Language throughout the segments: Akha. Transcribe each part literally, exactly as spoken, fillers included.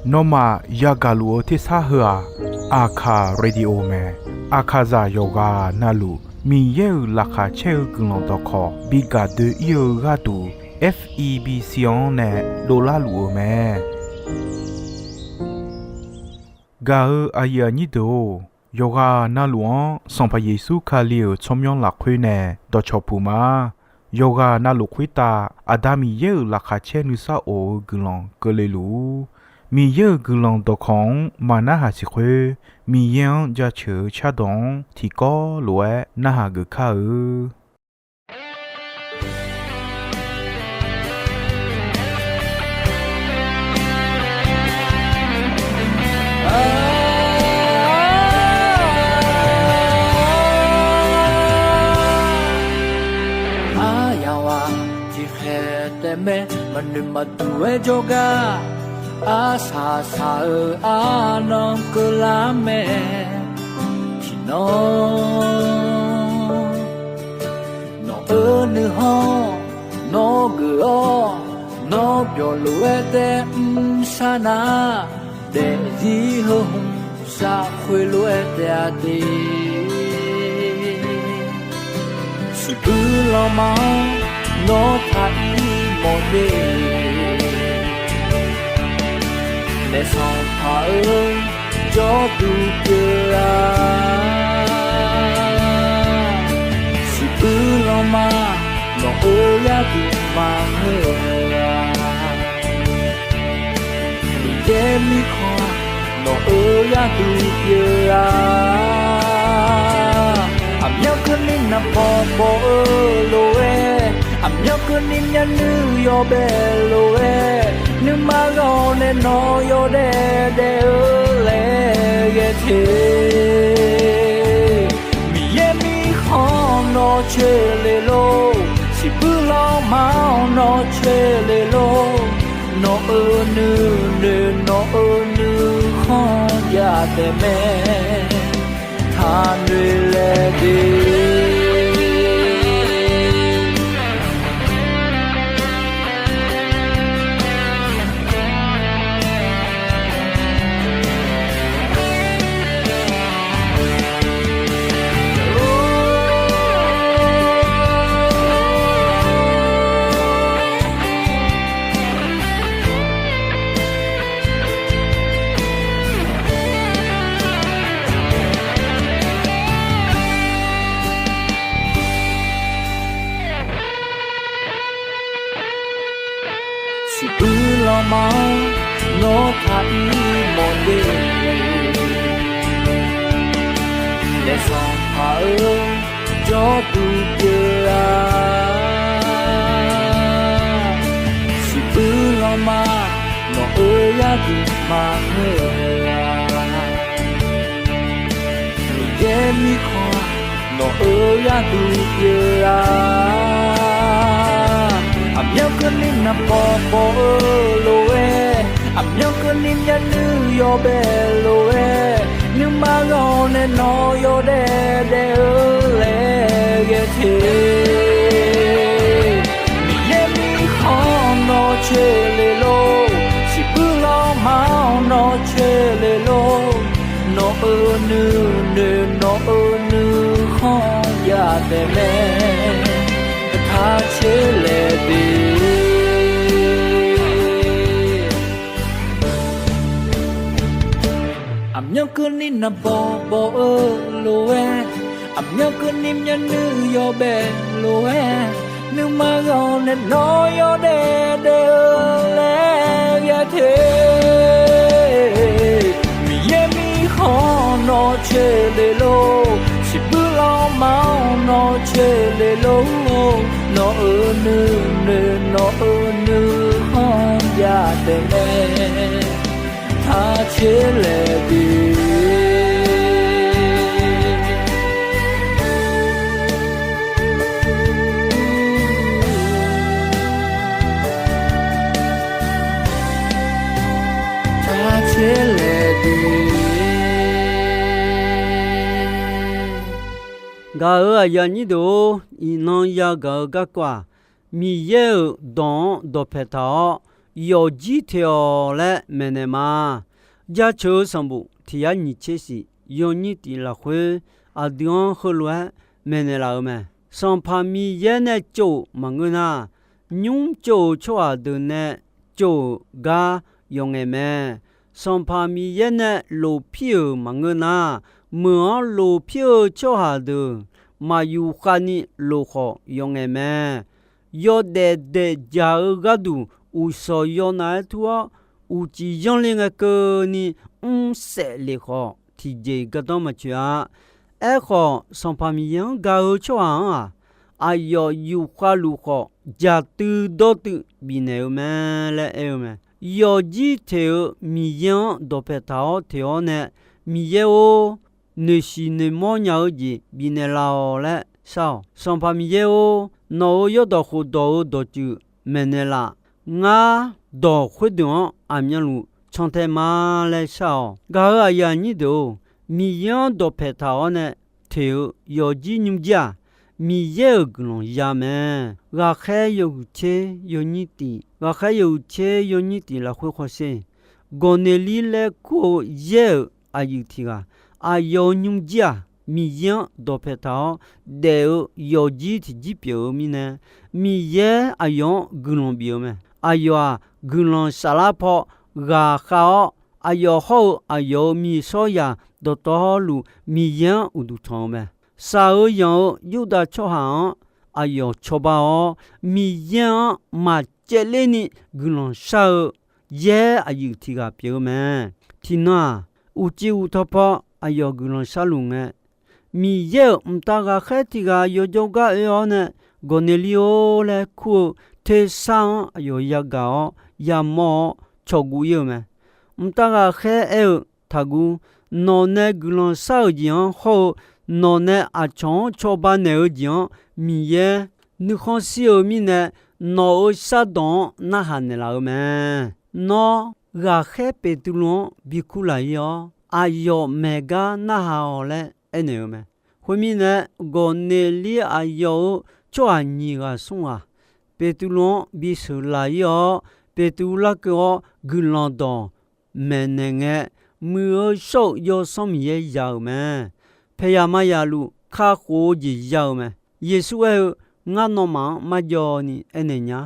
Nawmaf yagaq luf-eu tersar heu-aq, Aqkaq Radio mae. Aqkaqzaq yawqghaq navluf Miqyaer-euq laqkhaq caer-eu guiqlanq dawqkawq bi gaq doe-ir-eu gharduq, F E B C-anr nae dovlar luf-eu mae. Gaq-eu aqyuif aqnyir deuq-or, yawqghaq navluf-anr Sanqpaq Yeqsur Kali-euq tsawrmyanr lafkhoer nae dawqcawq puq ma. Yawqghaq navluf khoertav Aqda Miqyaer-euq laqkhaq caer nuisar of-eu guiqlanq keuvle luf-ur. Miqyaer-euq guiqlanq dawqkawq-anr maqnarhaq siq khoer, Miqyaer-anr jaceuq-eu cardawq-anr tiqkawv lof-aer narhaq geuf kar-eu. Aryamq-aq tiqkhaeq taef mae, maqnoeq maqduq-aer jawrgar, arsaq saq-eu arnan keuvlar mae. Tiqnan nawq-eu nuikhanr nawr geuf-awr, nawr byawq lof-aer tae mrsar nar, daefzir heu hmq saf khoerlof-aer taef-a de. Siqbuir lanma-anr nawr taq ir mawf de. Naef Sanqpaq-eu jawrduq pyeuf-a. Siqbuir lanma nawq-eu gharduq maqngeur-a. Miqyaer mirkhanq nawq-eu gharduq pyeuf-a. Aqmyanluf keuvni naqbawq bawq-eu lof-aer, aqmyanluf keuvni myavnuiv yawbae lof-aer, nuima ghawq nae nawq yawdaef daef-eu laer ghae te. Miqyaer mirkhanq nawq coeq le lor, siqbuir lanma-anr nawr coeq le lor. Nawq-euq nuinoeq nawq-euq nuikhanr jav taef mae, taqnoeq laeq de. Siqbuir lanma-anr nawr taq ir mawf de. Naef Sanqpaq-eu jawrduq pyeuf-a. Siqbuir lanma nawq-eu gharduq maqngeur-a. Miqyaer mirkhanq nawq-eu gharduq pyeuf-a. Aqmyanluf keuvni naqbawq bawq-eu lof-aer, aqmyanluf keuvni myavnuiv yawbae lof-aer, nuima ghawq nae nawq yawdaef daef-eu laer ghae te. Miqyaer mirkhanq nawr coeq le lor, siqbuir lanma-anr nawr coeq le lor. Nawq-euq nuinoeq nawq-euq nuikhanr jav taef mae, taq coeq laeq de. Aqmyanluf keuvni naqbawq bawq-eu lof-aer, aqmyanluf keuvni myavnuiv yawbae lof-aer, nuima ghawq nae nawq yawdaef daef-eu laer ghae te. Miqyaer mirkhanq nawr coeq le lor, siqbuir lanma-anr nawr coeq le lor. Nawq-euq nuinoeq nawq-euq nuikhanr jav taef mae, taq coeq laeq de. Taq coeq laeq de. Gaq-euq aqyuif aqnyir deuq-or, iqnan yagaq-eu garkawv-aq, Miqyaer-euq dawq-anr dawqpae taq-awr, yawfjir teq-awq laer maeqnaeq ma. Jaceuq-eu sanqbof tiq yar nyiq tser shif yawnyir tif lafkhoer aqdui-anr heulof-aer maeqnaeq laf-euq mae. Sanqpaq Miqyaer nae tsov-euq maqngeur nar, nymr tsov-euq tsawrhaq deuq nae tsov-euq gar yawf ngaeq mae. Sanqpaq Miqyaer nae lofpir-euq maqngeur nar, meuq-anr lofpir-eu tsawrhaq deuq maq yufkhav ni lof khawf yawf ngaeq mae. Yawdaef daefjaq-eu gharduq uqshawq yawnav-aer tur-awr, uqcif yanr le ngae keuvni mrsaef lef khawf, tiqjeq-iq gardanr maqtsoeq-a. Aerkhawf, Sanqpaq Miqyaer-anr gaq-eu tsawrhaq-anr-aq, aqyawf yufkhav luf khawf, jaqtuiv dawrtuiv bifnaeq-eu mae laer aer-eu mae. Yawfjir teq-eu Miqyaer-anr dawqpae taq-awr teq-awr nae, Miqyaer-or, noeqshiq noeqmawr nya-eu jeq bifnaeq laf-awq laer shar-awq. Sanqpaq Miqyaer-or, nawq-euq yawrdawq khofdawq-euq dawqtsuif maeqnaeq laf. Ngar dawq khoerdeuq-anr aqmyanluf cantae ma laer shar-awq. Gaq-euq aqyuif aqnyir deuq-or, Miqyaer-anr dawqpae taq-awr nae teq-eu yawfjir nymrjir-aq, Miqyaer-euq guiqlanq ya mae. Ghaqkhaer yawhuiq tser yawnyir tif, ghaqkhaer yawhuiq tser yawnyir tif lafkhoer hawsher. Gawqneqlir laer kur-eu yaer-euq aqyuif tiq ghaq, aqyawf-euq nymrjir-aq, Miqyaer-anr dawqpae taq-awr daef-eu yawfjir tiqjir pyeuf-eu mirnae, Miqyaer aqyawf-anr guiqlanq bif-eu mae. Aqyawf-aq, guiqlanq saflar paw ghaqkhav-awr, aqyawf hawr-eu aqyawf-euq miqshawr zaq dawqtawvluf Miqyaer-anr uqduq tanq-eu mae. Shaq-eu yanq-eu Yurdav tsawrhaq-anr aqyawf cawba-awr, Miqyaer-anr maqcaevler ni guiqlanq shar-eu yaer aqyuif tiq ghaq pyeuf-eu mae. Tiqnan-aq, uqcif uqtawq paw aqyawf guiqlanq sharluf ngae, Miqyaer-euq mqtav ghaqkhaer tiq ghaq yawjawr gar oe-awr nae, Gawqneqlir-or laer kur-eu tersar-anr aqyawf yagaq-awr yamawr-awr cawqguv ir-eu mae. Mqtav ghaqkhaer aer-eu, Taqguv. Nawq nae guiqlanq shar-euq jeq-anr hawr-eu, nawq nae aqcawq-anr cawba naeq-eu jeq-anr Miqyaer nuikhanr shir-eu mirnae, nawq-euq shardawq-anr narhaq naeqlaf-eu mae. Nawr ghaqkhaer Beqtuvluv-anr bikur laf ir-awr, aqyawf maeq gar narhaq-awq laer aernaeq-eu mae. Khoermirnae, Gawqneqlir aqyawf-euq tsawrhaq nyiq ghaq smr ghaq Beqtuvluv-anr bisheuq laf ir-awr, Beqtuvluv larkeuv-awr guiqlanq dawq maeqnaeq ngae, muiq-eu shawr-eu Yawsanr Miqyaer ya-euq mae. Paeqyaq mayaq luf kakhof-eu jeq ya-euq mae. Yeqsur aer-eu, Ngar nawmaf-anr marjawv ni aernaeq nya.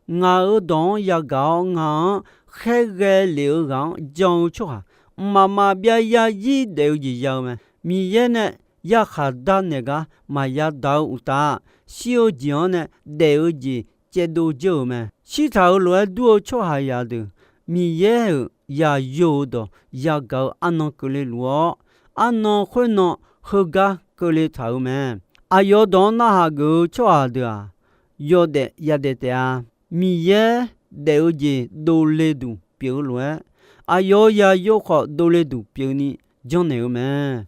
Ngaq-euq dawq-anr yagaq-awr ngaq-anr khaerghae lef-eu ghaq-anr jan-eu tsawrhaq, mqmaq maqbyav yarzir daef-eu jeq ya-eu mae. Miqyaer nae yarkhaq darnaeq gar maqya daq-eu uqtaf, shir-eu jeq-anr nae daef-eu jeq caevdov dzeur-euq mae. Shirtaq-euq lof-aer dur-eu tsawrhaqzaq deuq, Miqyaer-euq yaqyo-euq dawq yagaq-eu arnan keuvle luf-awr, arnan khoernan heugar keuvle taq-euq mae. Aqyawf dawq-anr narhaq geuf-eu tsawrhaq deuq-aq, yawdaef yadaef taef-a. Miqyaer daef-eu jeq dovle duq pyeuf-eu lof-aer, aqyawf-euq yaqyo khawf dovle duq pyeufni janrnaeq-eu mae.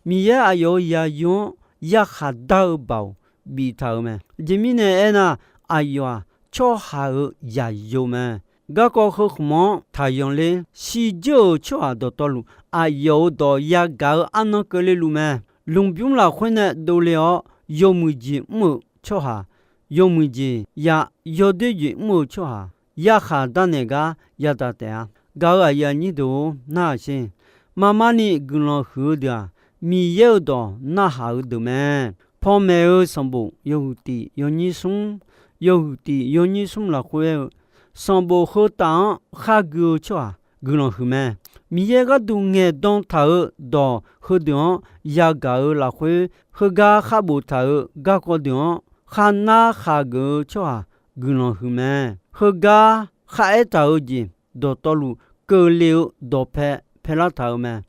Miqyaer aqyawf-euq yaqyo-anr yarkhaq dar-eu baoq biftaq-euq mae. Aqjeq mirnae aernar, aqyawf-aq, tsawrhaq-euq yaqyo mae. Garkawv heu khmq-anr taqyanq ler. Shirdzeur-euq tsawrhaq dawqtawvluf, aqyawf-euq dawq yagaq-eu arnan keuvle luf mae. Lmqbymr lafkhoer nae dovle-awr, yawmuiq jeq mr-euq tsawrhaq, yawmuiq jeq ya, yawdoer jeq mr-euq tsawrhaq, yarkhaq darnaeq gar yadaq taef-a. Gaq-euq aqyuif aqnyir deuq-or, narhaq sher. Marmarni guiqlanq huiq-eu deuq-aq, Miqyaer-euq dawq narhaq-eu deuq mae. Panmaeq-eu sanqbof yawhuiq tif yawnyir smr, yawhuiq tif yawnyir smr lafkhoer aer-eu, sanqbof heu taf-anr khar gui-eu tsawrhaq guiqlanq huiq mae. Miqyaer gharduq ngaeqdan taq-euq dawq heudeuq-anr yagaq-eu lafkhoer, heugar khar boftaq-euq garkawv deuq-anr khar narkhaq geuf-eu tsawrhaq guiqlanq huiq mae. Heugar khar aertaq-eu jeq dawqtawvluf keuvle-eu dawqpae paelar taq-euq mae.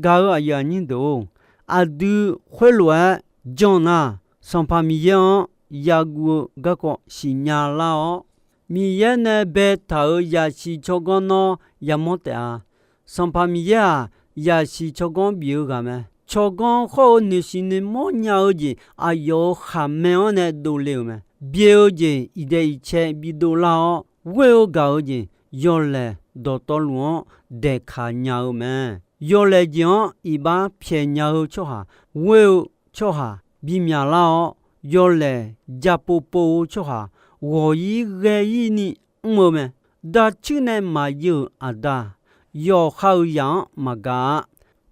Gaq-euq aqyuif aqnyir deuq-or, aqdui khoerlof-aer jan nar, Sanqpaq Miqyaer-anr yaguv-eu garkawv siqnya lar-awr, Miqyaer nae baetaq-euq zaqsiq tsawrganr nawr yamawr taef-a. Sanqpaq Miqyaer-aq, zaqsiq tsawrganr bif-eu ghaq mae. Tsawrganr khawr-eu noeqsiq noeqmawr nya-eu jeq aqyawf-euq khaqmae-anr nae dovle-euq mae. Byae-eu jeq iqdaeq iqcae bidov lar-awr, ghoer-eu gaq-eu jeq yawlaeq dawqtawvluf-anr daeqkaq nya-eu mae. Yawlaeq jeq-anr iqbax pyaeq nya-eu tsawrhaq, ghoer-eu tsawrhaq bimyaq lar-awr, yawlaeq ja povpov-eu tsawrhaq, ghawq-ir ghae-ir ni mr-eu mae. Dacuir nae maqyeuv-euq aqda, yawqha-euq zaq-anr maqgaq-a.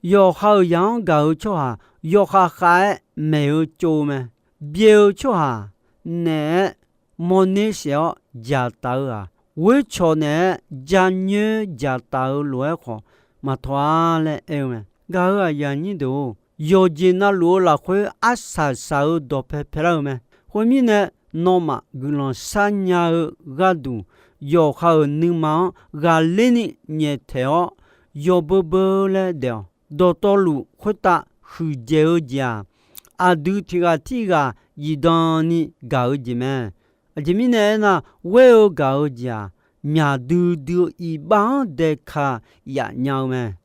Yawqha-euq zaq-anr gaq-eu tsawrhaq, yawkhav khav-aer maeq-eu tsov-eu mae. Byae-eu tsawrhaq naeq-aer mawrner saef-awr dzaqtaf-eu-aq, ghoer cawq naeq-aer janyoer dzaqtaf-eu lof-aer khawf maqtawq-a laer aer-eu mae. Gaq-euq aqyuif aqnyir deuq-or, yawqjeq navluf-eu lafkhoer arsaq saq-eu dawqpae paelar-eu mae. Khoermirnae, nawmaf guiqlanq sharnya-eu gharduq, yawqha-euq nuima-anr ghaqler ni nyaeftaeq-awr, yawbeur beur laer daef-awq. Dawqtawvluf khoertav huiqdzaeq-eu jeq-aq, aqdui tiq ghaq tirghaq zifdan ni gaq-eu jeq mae. Aqjeq mirnae aernar, ghoer-eu gaq-eu jeq-aq, myaq duidui-eu iqbax-anr daeka yaf nya-eu mae.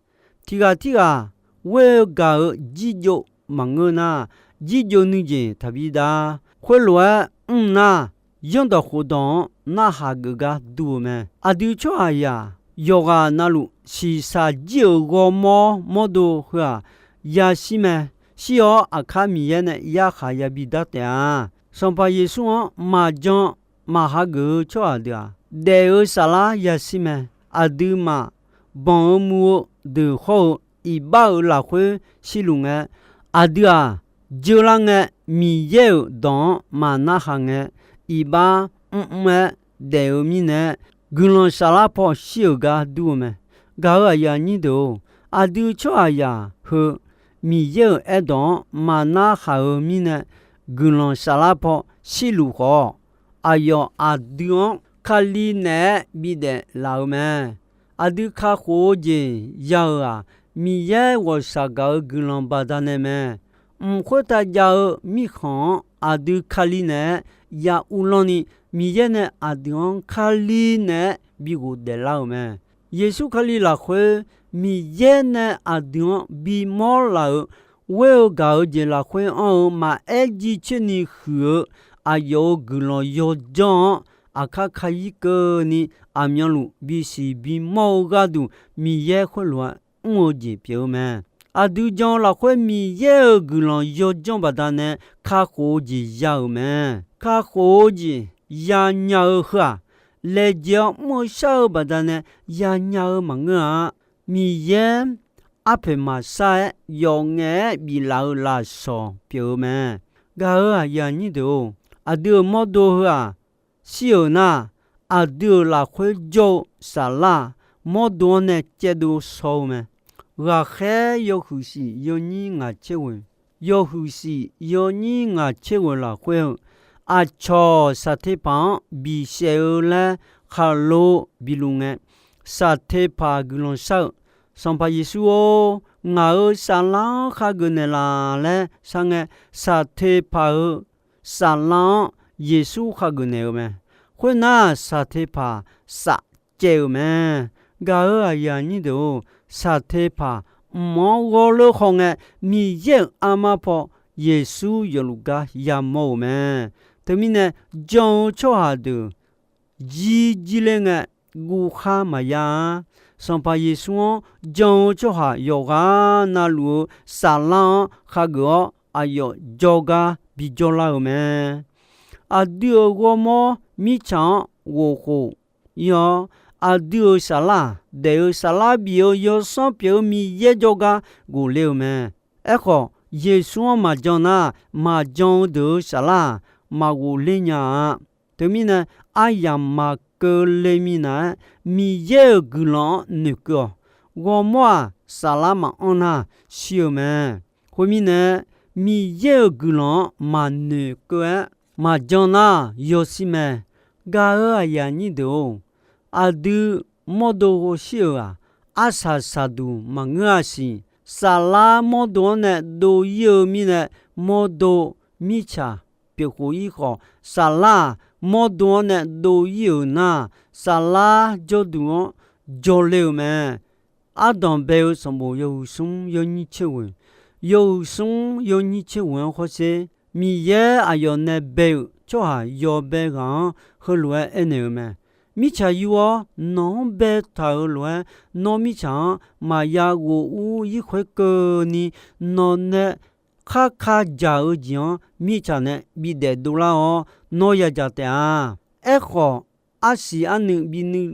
Tiq ghaq tirghaq ghoer-eu gaq-eu jirjov maqngeur nar, jirjov nuijeq taqbi dav. Khoerlof-aer mr nar, zanrdawq khofdawq-anr narhaq geuf gar dur-eu mae. Aqdui tsawrhaqzaq yawqghaq navluf shiqshaq jir-euq ghawrmawr mawrdo heu-aq, yashir mae. Shir-awr aqkar Miqyaer nae yarkhaq yabi dar taef-a. Sanqpaq Yeqsur-anr maqjan maqhageuf-eu tsawrhaq deuq-aq, daef-eu saflar yashir mae. Aqduimaf banq-eu muv-eu deuq hawr-eu iqbax-euq lafkhoer shirluf ngae, aqdui-aq, jeular ngae, Miqyaer-euq dawq-anr maqnarhaq ngae, iqbax mrmr-aer daef-eu mirnae-aer, guiqlanq saflar paw shir-euq gar dur-eu mae. Gaq-euq aqyuif aqnyir deuq-or, aqdui tsawrhaqzaq heu Miqyaer-euq aerdawq-anr maqnarhaq-eu mirnae, guiqlanq saflar paw shirluf khawf, aqyawf aqdui-anr Kali naeq-aer bidaef laf-eu mae. Aqdui kakhof-eu jeq ya-euq-aq, Miqyaer ghawqshaq gaq-eu guiqlanq baqdanae mae. Mq khoertav jav-eu mirkhanq-anr aqdui Kali naeq-aer ya uvlanr ni, Miqyaer nae aqdui-anr Kali naeq-aer bi ghofdaef lar-euq mae. Yeqsur Kali lafkhoer Miqyaer nae aqdui-anr bimawr laf-euq ghoer-eu gaq-eu jeq lafkhoer anr-eu maqaer jircoer ni huiq-eu aqyawf-euq guiqlanq yawdzanr-anr aqkar ka-ir keuvni aqmyanluf bisiq bimawr-eu gharduq Miqyaer khoerlof-aer mr-eu jeq pyeuf-eu mae. Aqdui jan-eu lafkhoer Miqyaer-euq guiqlanq yawdzanr baqdanae kakhof-eu jeq ya-euq mae. Kakhof-eu jeq yanya-eu heu-aq, laejae-awr mr-eu shar-eu baqdanae yanya-eu maqngeur-a. Miqyaer arpoeq maqsar-aer yawf ngaef-aer biflaf-eu lafsawq pyeuf-eu mae. Gaq-euq aqyuif aqnyir deuq-or, aqdui-euq mawrdo heu-aq, shir-euq nar, aqdui-euq lafkhoer jawr-eu saflar-aq, mawrdo-anr nae caevdov shaw-eu mae. Ghaqkhaer yawhuiq shif yawnyir ngaq tser ghoeq, yawhuiq shif yawnyir ngaq tser ghoeq lafkhoer-eu, aqcawq saqteqpaq-anr bisaef-eu laer khaqlo biluf ngae, saqteqpaq guiqlanq shar-eu, Sanqpaq Yeqsur-or, ngaq-euq saflar-anr khageuf naeqlaf laer sharngae, saqteqpaq-euq saflar-anr Yeqsur khageuf naeq-eu mae. Khoernar, saqteqpaq saf caev-euq mae. Gaq-euq aqyuif aqnyir deuq-or, saqteqpaq mq-anr ghawrleur khaw ngae, Miqyaer-euq armar paw Yeqsur yawfluf gar yamawr-euq mae. Teumirnae, jan-eu tsawrhaq deuq jir jir ler ngae, guvkhar maqya-a. Sanqpaq Yeqsur-anr jan-eu tsawrhaq yawqghaq navluf-eu saflar-anr khageuf-awr, aqyawf jawrgar bijawr lar-euq mae. Aqdui-euq ghawrmawr mirtsaq-anr ghofkhof ir-awr, aqdui-euq saflar-aq, daef-eu saflar bif-eu yawsanr pyeuf-eu Miqyaer jawrgar ghofler-eu mae. Aerkhawf, Yeqsur-anr maqjan nar, maqjan-eu deuq-euq saflar-aq, maqghofler nya-a. Teumirnae, aryamq maqkeuv le minav-aer, Miqyaer-euq guiqlanq-anr noeqkeuv-awq. Ghawrmawr-aq, saflar maqanr nar, shir-eu mae. Khoermirnae, Miqyaer-euq guiqlanq-anr maqnoeqkeuv-aer maqjan nar, yawshir mae. Gaq-euq aqyuif aqnyir deuq-or, aqdui mawrdo ghov shir-euq-aq, arsaq saqduq maqngeur-a siq. Saflar mawrdo-anr nae dov ir-eu mirnae, mawrdo mirtsaq pyeuf khof ir khawf, saflar-aq, mawrdo-anr nae dov ir-euq nar, saflar jawrduq-anr jawrler-eu mae. Ardanq bae-eu sanqbof yawhuiq smr yawnyir tser ghoeq, yawhuiq smr yawnyir tser ghoeq-anr hawsher. Miqyaer aqyawf nae bae-euq tsawrhaq yawbae ghaq-anr heulof-aer aernaeq-eu mae. Mirtsaq yur-awr nawq-anr baetaq-euq lof-aer, nawr mirtsaq-anr maqya ghof ur ir khoerkeuvni, nawq nae kharka dzaq-eu jeq-anr mirtsaq nae bidaef dovlar-awr nawr yadzaq taef-a. Aerkhawf, arsiq arnuiv binuiv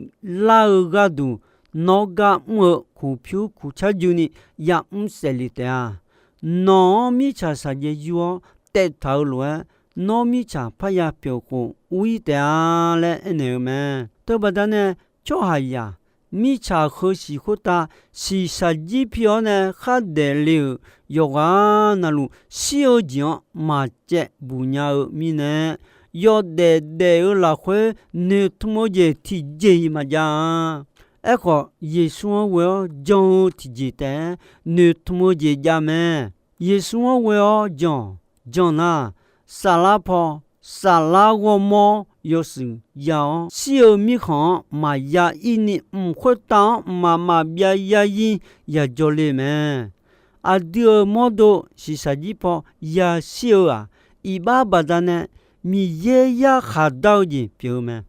lar-eu gharduq, nawr gar mr-eu kuqpyur kuqcar juni yamr saef le taef-a. Nawq-anr mirtsaq shaqjaev yur-awr taev taq-eu lof-aer, nawr mirtsaq parya pyeuf khof ur-ir taef-a laer aernaeq-eu mae. Teubaqda nae tsawrhaqzaq mirtsaq heu siq khoertav siqshaq jir pi-awr nae khardaef le-euq yawqghaq navluf shir-eu jeq-anr maqcaev buq nya-eu mirnae, yawdaef daef-eu lafkhoer noeqtmq-eu jeq tiqjeq-iq maqjav-a. Aerkhawf, Yeqsur-anr ghoe-awr jan-eu tiqjeq taef-aer noeqtmq-eu jeq jav mae. Yeqsur-anr ghoe-awr jan, jan nar, saflar paw, saflar ghawrmawr yawshuif ya-awr, shir-eu mirkhanq-anr maqya ir ni mq khoertav-anr mqmaq maqbyav yarzir yajawr le mae. Aqdui-euq mawrdo shiqshaq jir paw yashir-eu-aq, iqbax baqdanae Miqyaer yarkhaq dar-eu jeq pyeuf-eu mae.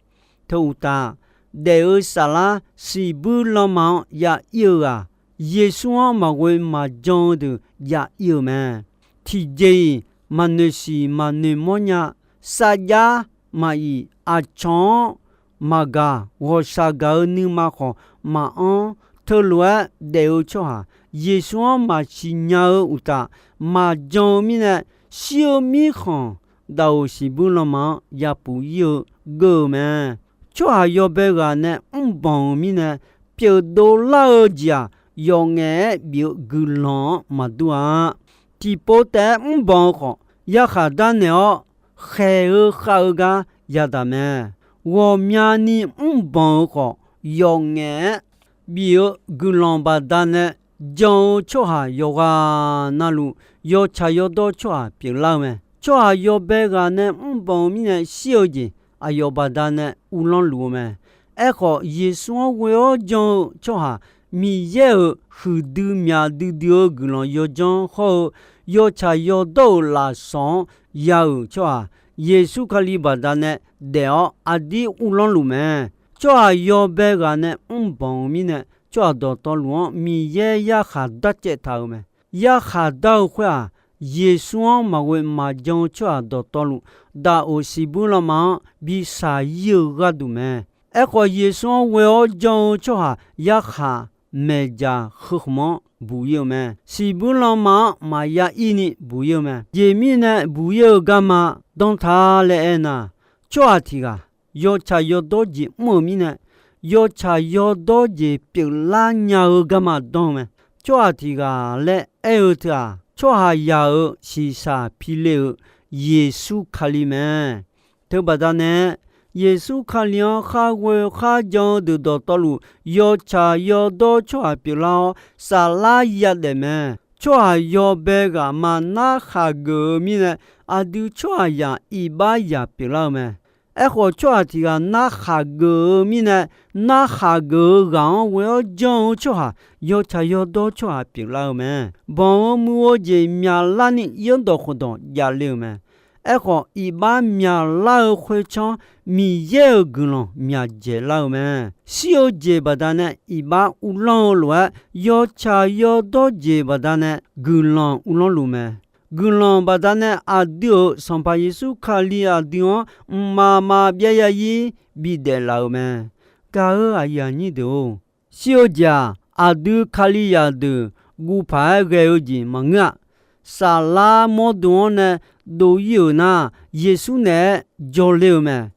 Teu uqtaf, daef-eu saflar siqbuir lanma-anr ya ir-eu ghaq, Yeqsur-anr maqghoe maqjan-eu deuq ya ir-eu mae. Tiqjeq-iq maqnoeq siq maqnoeq mawrnya, sarjax maqif, aqcawq-anr maqgaq, ghawqshaq gaq-eu nuima khawf maqanr, teulof-aer daef-eu tsawrhaq Yeqsur-anr maqsiq nya-eu uqtaf, maqjan-eu mirnae, shir-eu mirkhanq daqoq siqbuir lanma-anr yapuf ir-eu geur-eu mae. Tsawrhaq yawbae ghaq nae mrbanq-euq mirnae, pyeufdov lar-eu jeq-aq, yawf ngaef-aer bif-eu guiqlanq-anr maqdur-a. Tiqpov taef-aer mrbanq-eu khawf, yarkhaq darnaeq-awr khaeq-eu khav-eu gar yadaq mae. Ghawqmyani mrbanq-eu khawf, yawf ngaef-aer bif-eu guiqlanq baqdanae jan-eu tsawrhaq yawqghaq navluf, yawtsaq yawdawr tsawrhaq pyeuflar-eu mae. Tsawrhaq yawbae ghaq nae mrbanq-eu mirnae shir-eu jeq, aqyawf baqdanae uvlanr luf-eu mae. Aerkhawf, Yeqsur-anr ghoe-awr jan-eu tsawrhaq, Miqyaer-euq huiqdui myaq duidui-eu guiqlanq yawjanr hawr-eu, yawtsaq yawdawr-euq lafsawq-anr ya-euq tsawrhaq, Yeqsur Kali baqdanae daef-awr aqdir uvlanr luf mae. Tsawrhaq yawbae ghaq nae mrbanq-eu mirnae, tsawrhaq dawqtawvluf-anr Miqyaer yarkhaq darcaev taq-euq mae. Yarkhaq dar-eu khoer-aq, Yeqsur-anr maqghoe maqjan-eu tsawrhaq dawqtawvluf, daqoq siqbuir lanma-anr bi shaq ir-eu gharduq mae. Aerkhawf, Yeqsur-anr ghoe-awr jan-eu tsawrhaq yarkhaq maeqjaq heu khmq-anr buq ir-eu mae. Siqbuir lanma-anr maqya ir ni buq ir-eu mae. Jeqmirnae buq ir-eu garma danr ta laer aernar, tsawrhaq tiq ghaq yawtsaq yawdawr jeq mr-euq mirnae, yawtsaq yawdawr jeq pyeuflar nya-eu garma danr-eu mae. Tsawrhaq tiq ghaq laer aer-eu teu-aq, tsawrhaqzaq-euq shiqshaq pile-euq Yeqsur Kali mae. Teubaqda nae, Yeqsur Kali-anr khar ghoe kharjan-eu deuq dawqtawvluf, yawtsaq yawdawr tsawrhaq pyeuflar-awr, saflar yadaef mae. Tsawrhaq yawbae ghaq ma narkhaq geuf-eu mirnae, aqdui tsawrhaqzaq iqbax zaq pyeuflar-eu mae. Aerkhawf, tsawrhaq tiq ghaq narkhaq geuf-eu mirnae, narkhaq geuf-eu ghaq-anr ghoe-awr janr-eu tsawrhaq, yawtsaq yawdawr tsawrhaq pyeuflar-eu mae. Banq-eu muiq-eu jeq myaqlarni, yaerdawq khofdawq javle-euq mae. Aerkhawf, iqbax myaqlar-eu khoertsanr, Miqyaer-euq guiqlanq myaqdzaeq lar-eu mae. Shir-eu jeq baqdanae iqbax uvlanr-eu lof-aer, yawtsaq yawdawr jeq baqdanae guiqlanq uvlanr luf mae. Guiqlanq baqdanae aqdui-euq Sanqpaq Yeqsur Kali aqdui-anr mqmaq maqbyav yarzir bidaef laf-euq mae. Gaq-eu aqyuif aqnyir deuq-or, shir-eu jeq-aq, aqdui Kalizaq deuq guv paq-aer ghae-eu jeq maqngeur-a. Saflar mawrdo-anr nae dov ir-euq nar, Yeqsur naeq-aer jawrler-eu mae.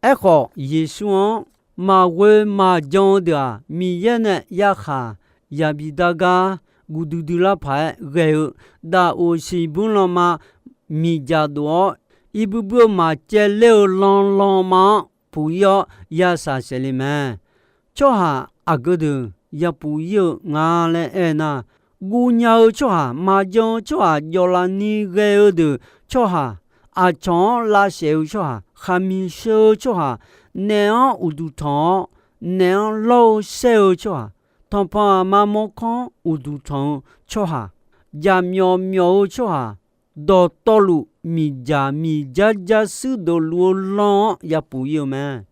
Aerkhawf, Yeqsur-anr maqghoe maqjan-eu deuq-aq, Miqyaer nae yarkhaq yabi dar gar guv duidui lar paq-aer ghae-eu daqoq siqbuir lanma miqdzaq dof-awr, iqbuir buir-eu maqcaevler-eu lanlanma-anr puq ir-awr yashaq saef le mae. Tsawrhaq aqgeu deuq yapuf ir-eu nga laer aernar, guvnya-eu tsawrhaq, maqjan-eu tsawrhaq, jawvlaf ni ghae-eu deuq tsawrhaq, aqcawq-anr lavsaef-eu tsawrhaq, khaqmiq sheu-eu tsawrhaq, naef-anr uqduq tanq-awr, naef-anr lawr-eu saer-eu tsawrhaq, tanqpanq aqma mawrkawr-anr uqduq tanq-eu tsawrhaq, jaqmyawf myawf-eu tsawrhaq, dawqtawvluf miqdzaq miqdzar dzar shuir dofluf-eu lan-anr yapuf ir-eu mae.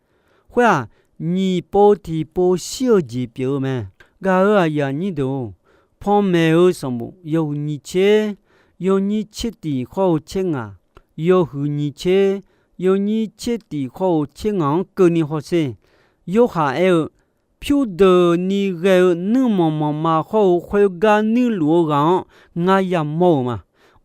Khoer-aq, nyiq pov tiq pov shir-eu jeq pyeuf-eu mae. Gaq-eu aqyuif aqnyir deuq-or, panmaeq-eu sanqbof yawhuiq nyiq tser, yawnyir tser tiq khawr-eu tser ngaq, yawhuiq nyiq tser, yawnyir tser tiq khawr-eu tser ngaq-anr keuvni hawsher. Yorhaq aer-eu, Pyurdeuqni ghae-eu nuirmanq manqma hawr-eu khoergar nuirluf-eu ghaq-anr ngar yamawr-euq ma.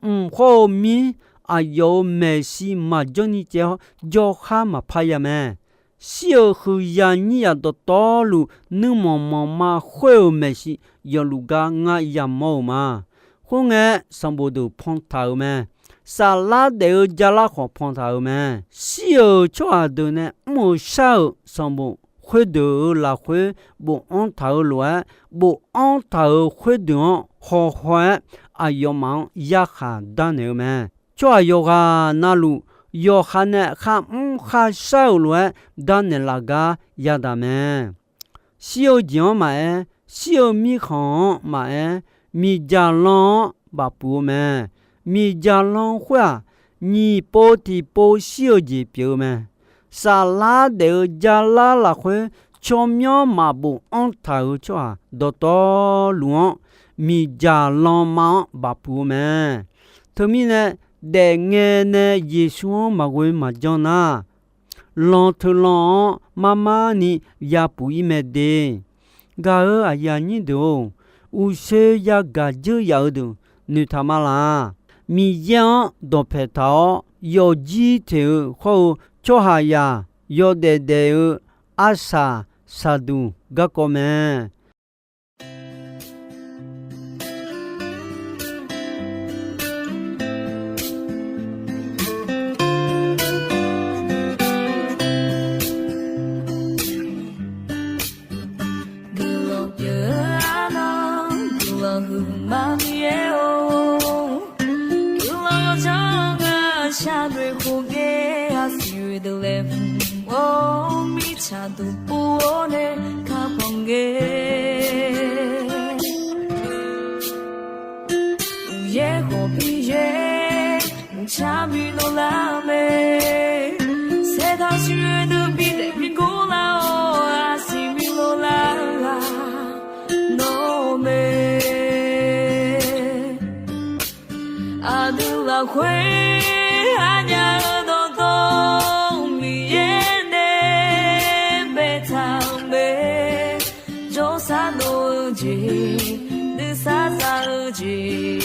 Mq hawr-eu mir, aqyawf-euq maeqshi maqjawr ni caev-awr, jawrkhar maqpar ya mae. Shir-euq huiqzaq nyir zaq dawqtawvluf, nuirmanq manqma khoer-euq maeqshi yawfluf gar ngar yamawr-euq ma. Khoerngae, sanqbof deuq pan taq-euq mae. Saflar daef-eu jalar khawf pan taq-euq mae. Shir-euq tsawrhaq deuq nae mr-eu shar-euq sanqbof khoerdeuq-euq lafkhoer bofanr taq-euq lof-aer, bofanr taq-euq khoerdeuq-anr hawhaw-aer aqyawfmaf-anr yarkhaq darnaeq-eu mae. Tsawrhaq yawqghaq navluf, yawqha nae kharmr kharshar-euq lof-aer darnaeq laf gar yadaq mae. Shir-eu jeq-anr maqaer, shir-eu mirkhanq-anr maqaer, miqdzaq lan-anr bafpuq-eu mae. Miqdzaq lan khoer-aq, nyiq pov tiqpov shir-eu jeq pyeuf-eu mae. Saflar daef-eu jalar lafkhoer tsawrmyanr maqbofanr taq-euq tsawrhaq dawqtawvluf-anr, miqdzaq lan ma-anr bafpuq-eu mae. Teumirnae, daefngae nae Yeqsur-anr maqghoe maqjanr nar, lan teulan-anr marmar ni yapuq ir mae de. Gaq-euq aqyuif aqnyir deuq-or, uqshoe yagaq dzeur yaf-eu deuq noeqtaq ma laq. Miqyaer-anr dawqpae taq-awr yawfjir teq-eu hawr-eu tsawrhaqzaq yawdaef daef-eu arsaq saqduq garkawv mae. Guiqlanq pyeuf-eu arnan, guiqlanq huiqma Miqyaer-or, guiqlanq yawdzanr-eu ngar sharnoeq khof ngae, aqsiq oe deuq laeqhmq-or, mirtsaq duqpov-awr nae kapanq ngae. Uqyaer khawf Miqyaer, mqcar bi lov lar mae. Saertaq siq oe deuq bi daef bi gor lar-awr, aqsiq bi lov lar-aq, nawr mae. Aqdui lafkhoer aqnyaf-eu dawqtawvluf, Miqyaer nae baetaq-euq mae. Jawrsar dov-eu jeq, nuisar za-eu jeq,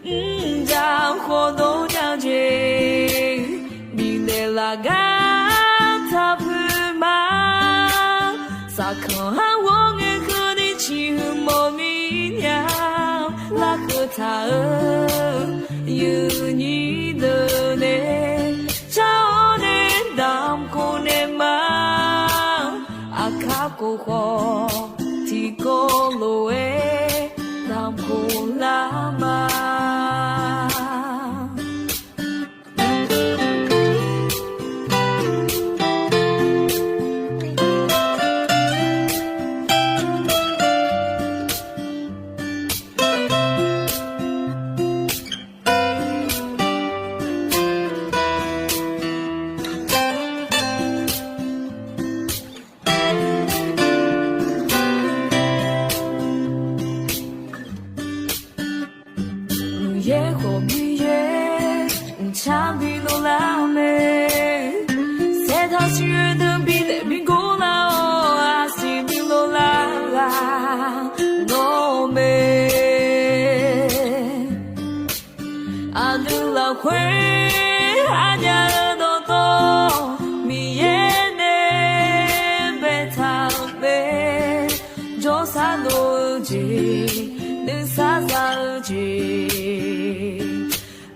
mrjaq khawf dov nya-eu jeq, bifnaeq laf gar taq puiq ma. Saqkanq har ghawr ngae keuvni ciqhuiq mawf mir nya, larkeuv taq-euq yuifnyir deuq nae car-awr nae damq khof naeq ma. Aqkar khof khawf tiqkawv lof-aer damq khof lar ma. Uqyaer khawf Miqyaer, mqcar bi lov lar mae. Saertaq siq oe deuq bi daef bi gor lar-awr, aqsiq bi lov lar-aq, nawr mae. Aqdui lafkhoer aqnyaf-eu dawqtawvluf, Miqyaer nae baetaq-euq mae. Jawrsar dov-eu jeq, nuisar za-eu jeq,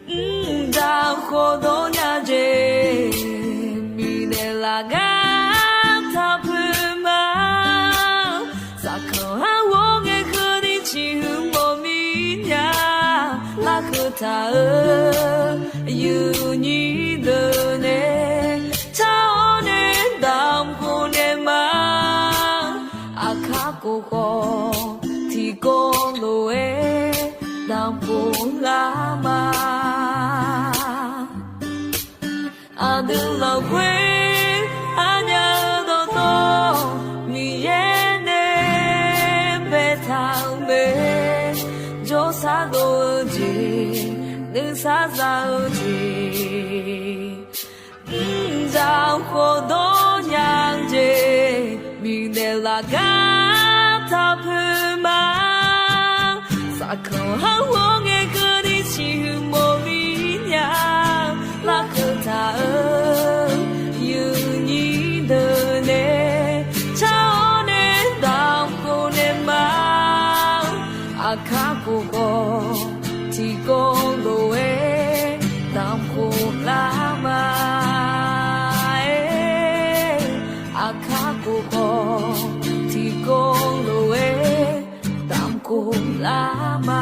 mrjaq khawf dov nya-eu jeq, bifnaeq laf gar taq puiq ma. Saqkanq har ghawr ngae keuvni ciqhuiq mawf mir nya, larkeuv taq-euq yuifnyir deuq nae car-awr nae damq khof naeq ma. Aqkar khof khawf tiqkawv lof-aer damq khof lar ma. Aqdui lafkhoer aqnyaf-eu dawqtawvluf, Miqyaer nae baetaq-euq mae. Jawrsar dov-eu jeq, nuisar za-eu jeq, Ghawqdawr nya-eu jeq bifnaeq laf gar taq poeq ma. Saqkanq har ghawr ngae keuvni siqhuiq mawf-ir nya. Larkeuv taq-eu yuifnyir deuq nae car-awr nae damqkhof naeq ma. Aqkar khof khawf tiqkawv lof-aer damqkhof lar ma. Aqkar khof khawf tiqkawv lof-aer damqkhof lar ma.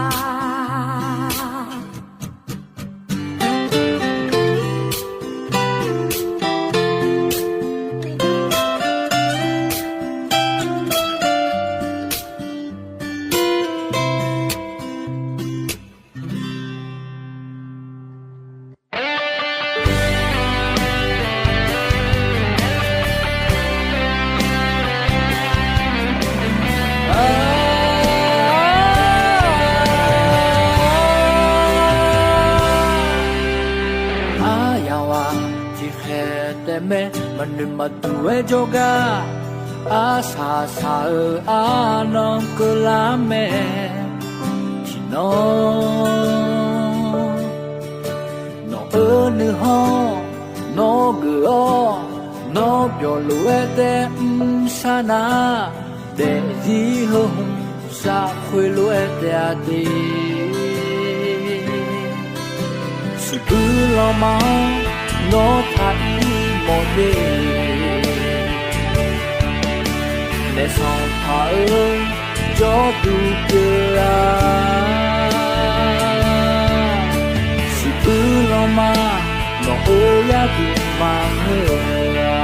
Aryamq ghaq tiqkhaeq taef mae, maqnoeq maqduq-aer jawrgar, arsaq saq-eu arnan keuvlar mae. Tiqnan nawq-eu nuikhanr nawr geuf-awr, nawr byawq lof-aer taef mrshar nar, daefzir heu hmq sar khoerlof-aer taef-a de. Siqbuir lanma-anr nawr taq ir mawf de. Naef sanqpaq-euq jawrduq pyeuf-a. Siqbuir lanma nawq-euq yarduq maqngeur-a.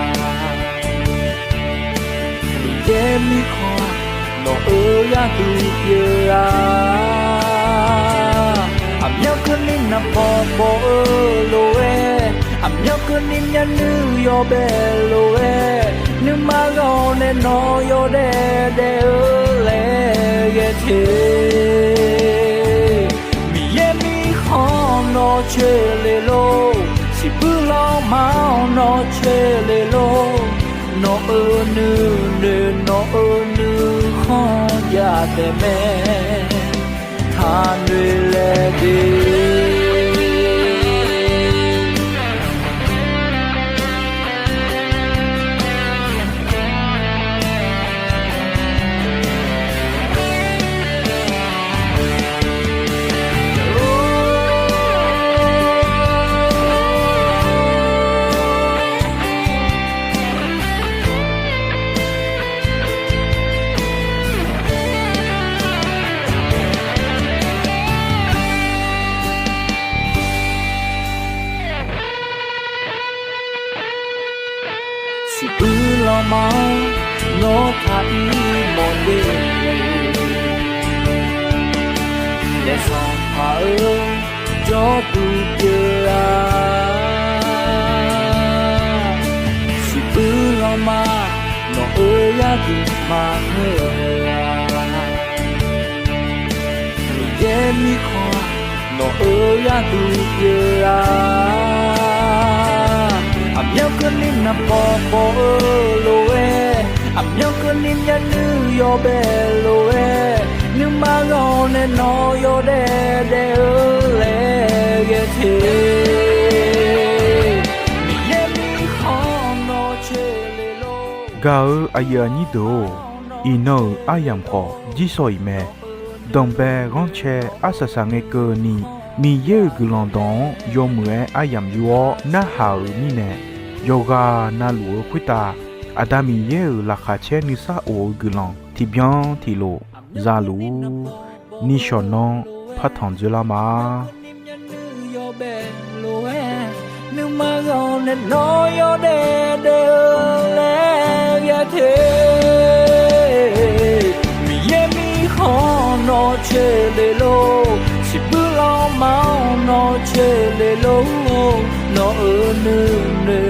Miqyaer mirkhanq nawq-euq yarduq pyeuf-a. Aqmyanluf keuvni naqpaw paw-eu lof-aer, aqmyanluf keuvni myavnuiv yawbae lof-aer, nuima ghaq nae nawq yawdaef daef-eu laer ghae te. Miqyaer mirkhanq nawq coer le lor, siqbuir lanma-anr nawq coer le lor. Nawq-euq nuinoeq nawq-euq nuikhanr jav taef mae, taqnoeq laer de. Siqbuir lanma-anr nawr taq ir mawf de. Naef sanqpaq-euq jawrduq pyeuf-a. Siqbuir lanma nawq-euq yarduq maqngeur-a. Miqyaer mirkhanq nawq-euq yarduq pyeuf-a. Aqmyanluf keuvni naqpaw paw-eu lof-aer, aqmyanluf keuvni myavnuiv yawbae lof-aer, nuima ghaq nae nawq yawdaef daef-eu laer ghae te. Miqyaer mirkhanq nawq coer le lor. Gaq-eu aqyuif aqnyir deuq-or, iqnan-euq aryamq khawf jirsawq iq mae. Danqbae ghanrcae arsaq saqngae keuvni, Miqyaer-euq guiqlanq dawq-anr yawmuiq-aer aryamq yur-awr narhaq-euq mirnae, yawqghaq navluf-eu khoertav Aqda Miqyaer-euq laqkhaq caer nuisar of-eu guiqlanq tiqbyan tiqlof zaluf-ur. Nishawq nanr partanq dzoerlar ma. Nuima ghaq nae nawq yawdaef daef-eu laer ghae te. Miqyaer mirkhanq nawq coer le lor, siqbuir lanma-anr nawq coer le lor. Nawq-euq nuinoeq